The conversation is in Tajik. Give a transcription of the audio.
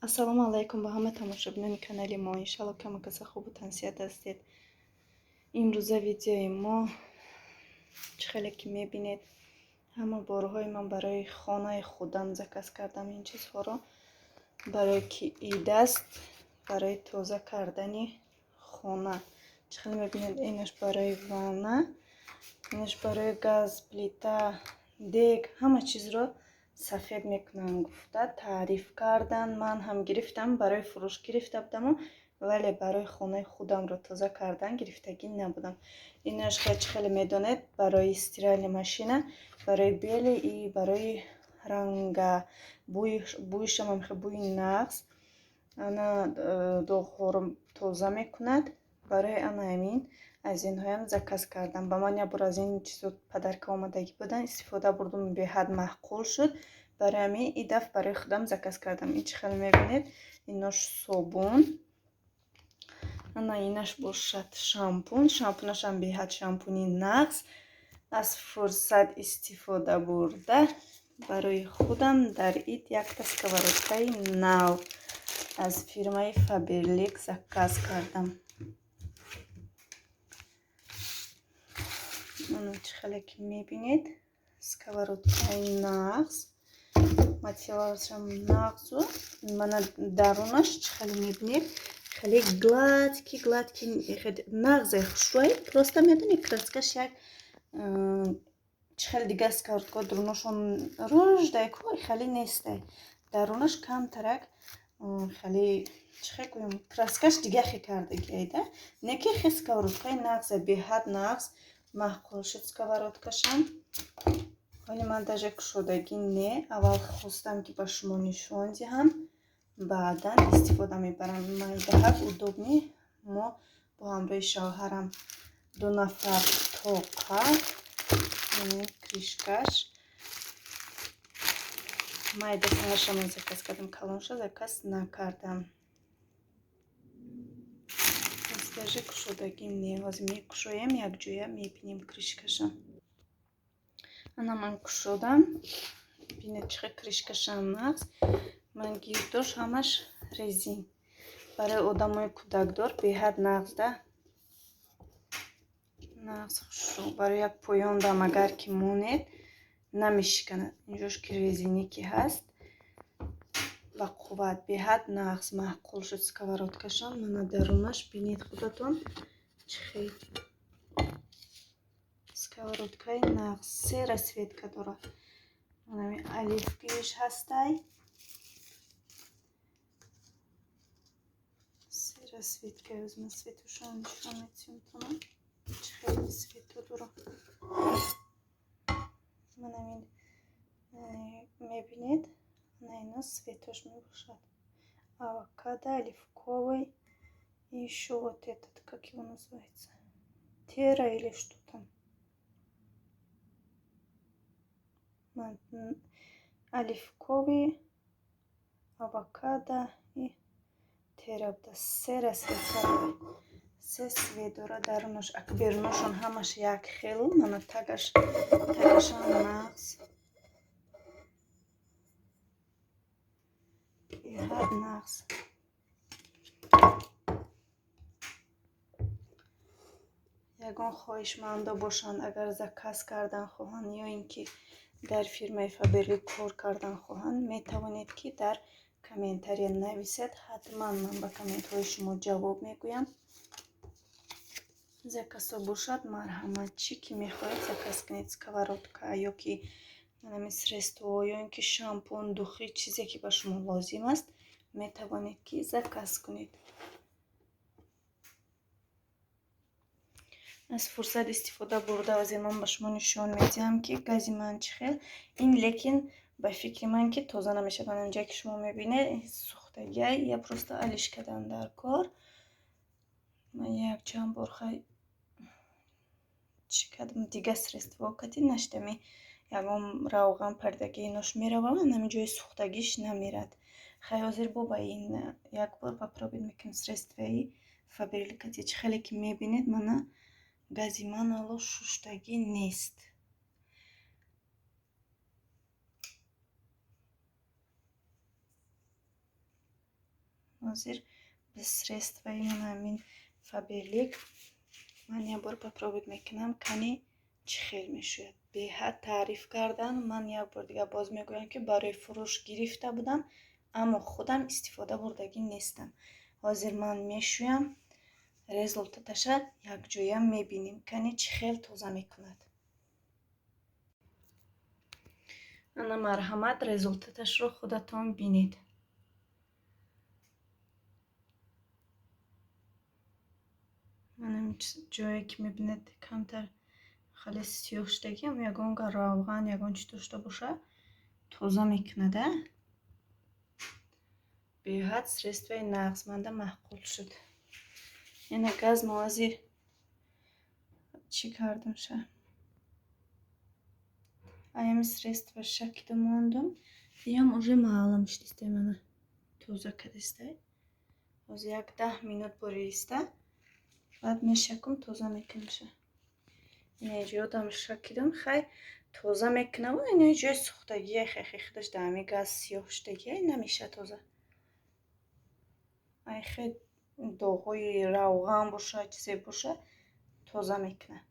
Ассалому алайкум ба ҳама тамошобинони канали мо. Иншалло кама каса хубу тансиҳат ҳастед. Имрӯза видеои мо чӣ хеле ки мебинед, ҳама борҳои ман барои хонаи худам заказ кардам ин чизҳоро, барое ки ид аст, барои тоза кардани хона. Чӣ хеле мебинед, инаш барои ванна, инаш барои газ, плита, дег, ҳама чизро сафед мекунанд гуфта таъриф кардан. Ман ҳам гирифтам, барои фурӯш гирифта будаму, вале барои хонаи худамро тоза кардан гирифтагӣ набудам. Инаш чӣ хеле медонед, барои стиральная машина, барои бели и барои ранга, бӯйшам ҳам бӯи нағз, ана доғҳоро тоза мекунад. Барои ана ҳамин аз инҳоям заказ кардам. Ба ман як бор аз ин чизо подарка омадагӣ будан, истифода бурдум, беҳад маъқул шуд. Барои ҳамин и дафъ барои худам заказ кардам. Ин чӣ хеле мебинед, инош собун, ана инаш бошад шампун. Шампунашам беҳад шампуни нағз. Аз фурсат истифода бурда барои худам дар ид якта сковородкаи нав аз фирмаи Фаберлик заказ кардам. Мана чӣ хеле ки мебинед, сковородкаи нағз, материалашам нағзу. Мана дарунаш чӣ хеле мебинед, хеле гладкий, гладкий, нағзе, хушрӯй. Просто медонӣ, краскаш як чӣ хеле дигар сковородкаҳо дарунашон рӯждай ку, хеле нестай. Дарунаш камтарак хеле чӣ хел гӯям, краскаш дигахе кардагиайда. Не ки хе сковородкаи нағзе, беҳад нағз, маъқул шуд сковородкашам. Ҳоли ман даже кушодагӣ не, аввал хостам ки ба шумо нишон диҳам, баъдан истифода мебарам. Майдаҳак удобный. Мо бо ҳамроҳи шавҳарам ду нафар тоқа, крышкаш майда сарашамон заказ кардам, калонша заказ накардам. Даже кушодагӣ не, ҳозир мекушоем, якҷоя мебинем крышкаша. Ана ман кушодам, бинед чӣ хел крышкашам нағз. Ман гирдош ҳамаш резин. Барои одамои кӯдакдор беҳад нағз да, нағз, хушрӯ. Барои як поёндам агар ки монед, намешиканад. Инҷош ки резинӣ ки ҳаст ба қувват, беҳад нағз, маъқул шуд сковородкашам. Мана дарунаш бинед худатон чӣ хел сковородкаи нағз, се расцветка дорад. Манами оливкиш ҳастай, се расцветка. Ман светошон нишон метиҳам, чӣ хел свето дорад. Манамин мебинед, ана ино светош мебошад. Авокадо, оливковый и ещё вот этот, как его называется, тера или что там. Оливковый, авокадо и тера буда. Се расцветка, се свет дорад дарунаш. Ак берунашон ҳамаш як хел. Мана тагаш, тагашам нағз, беҳад нағз. Ягон хоҳишмандо бошанд, агар заказ кардан хоҳанд ё ин ки дар фирмаи Фаберлик кор кардан хоҳанд, метавонед ки дар комментария нависед. Ҳатман ман ба комментҳои шумо ҷавоб мегӯям. Заказҳо бошад, марҳамат, чӣ ки мехоҳед заказ кунед. Сковородка ё ки манами средство, ё ин ки шампун, духи, чизе ки ба шумо лозим аст, метавонед ки заказ кунед. Аз фурсат истифода бурда ҳозир ман ба шумо нишон медиҳам ки гази ман чӣ хел. Ин лекин ба фикри ман ки тоза намешавад. Ман инҷое ки шумо мебинед, сӯхтагиай, я просто алиш кардан дар кор. Ман якчанд бор хай чӣ кардам, дигар средство кати наштами, ягон равған пардагӣ инош меравам, ҳамин ҷои сӯхтагиш намерад. Хай ҳозир бо ба ин як бор попробовать мекунем средствои Фаберлик кати. Чӣ хеле ки мебинед, мана гази ман ҳоло шуштагӣ нест. Ҳозир без средствои ман ҳамин Фаберлик ман як бор попробовать мекунам, кани чӣ хел мешӯяд. Беҳад таъриф кардан. Ман як бор дигар боз мегӯям, ки барои фурӯш гирифта будам, аммо худам истифода бурдагӣ нестам. Ҳозир ман мешӯям, результаташа якҷоя мебинем, кани чӣ хел тоза мекунад. Ана марҳамат, результаташро худатон бинед. Манам ҷое ки мебинед, камтар хеле сиёҳ шудагиам, ягон равған, ягон чиз дошта боша, тоза мекунад. А беҳад средствои нағз, манда маъқул шуд. Ина газ моази чӣ кардам ша? Аями средства шакида мондум. Иам уже маълум шудистай, мана тоза кардистай. Ҳозир як 10 минут борииста, баъд мешакум, тоза мекунамша. Ина ҷоёдам шакидам, хай тоза мекунам. Ина ҷои сӯхтагия, хай худаш дар ҳами газ сиёҳ шудагия, намеша тоза. Ай хе доғҳои равған боша, чизе боша, тоза мекунад.